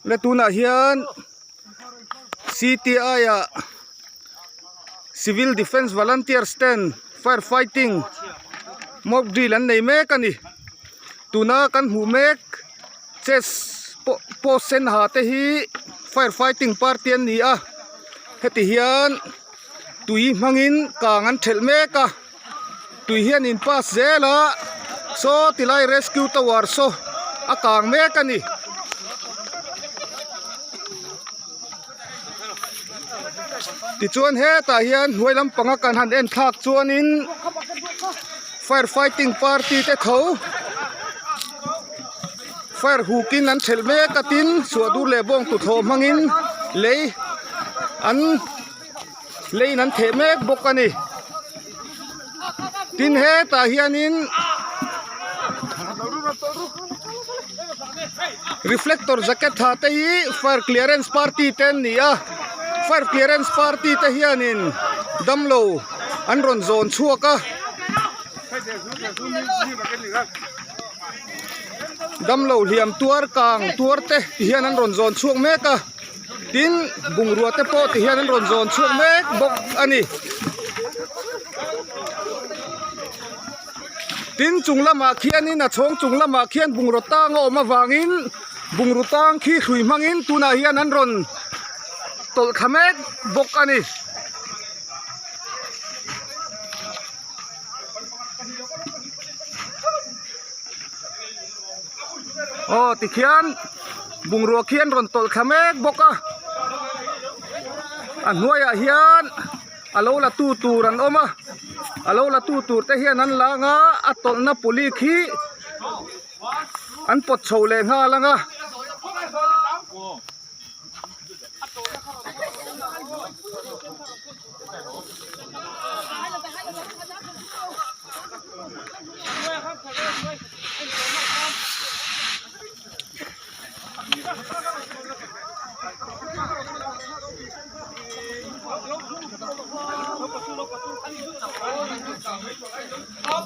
Le tunah hian C_T_I ah civil defence volunteers ten fire fighting mock drill an nei mek a ni tuna kan hmuh mek chest pawh post sen ha te hi fire fighting party an ni a heti hian tui hmangin kang an thelh mek a. Tui hian in pass zel a saw tilai rescue tower saw a kang mek a ni. Tichuan hetah hian hnuai lampanga kan han en thlak chuanin fire fighting party te tho fire hukin an thelh mek a tin suahdur leh bawng tuthlawh hmangin lei an. Lane an theh mek bawk a ni tin hetah hianin reflector jacket ha te hi fire clearance party te an ni a fire clearance party te hianin damlo an rawn zawn chhuak a damlo hliam tuar kang tuar te ti hian an rawn zawn chhuak mek a. Tin, bungrua te pawh ti hian an rawn zawn chhuak mek bawk a ni. Tin, chung lamah khianin a chhawng chung lamah khian bungraw tang a awm avangin bungraw tang khi hrui hmangin tunah hian an rawn tawlh thla mek bawk a ni. Aw tikhian bungrua khi an rawn tawlh thla mek bawk a a hnuaiah hian a lo la tu tur an awm a a lo la tu tur te hian an lang a a tawlhna puli khi an pawt chho leh nghal ang a.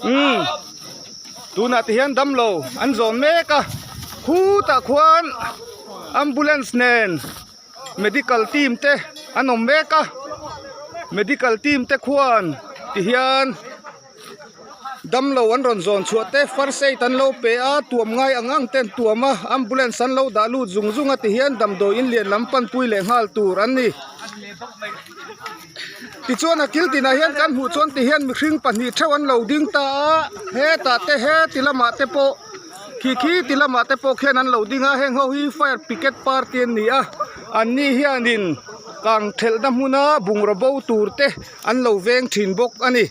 Umm tunah te hian damlo an zawn mek a khutah khuan ambulance nen medical team te an awm mek a medical team te khuan ti hian damlo an rawn zawn chhuah te first aid an lo pe a tuam ngai ang ang te an tuam a ambulance an lo dah lut zung zung a ti hian damdawi in lian lam panpui leh nghal tur an ni. Tichuan a kil tinah hian kan hmuh chuan tihian mihring pahnih theuh an lo ding ta a hetah te heti lamah te pawh khi khi ti lamah te pawh khian an lo ding a heng ho hi fire picket party an ni a an ni hianin kang thelhna hmuna bungraw bo tur te an lo veng thin bawk a ni.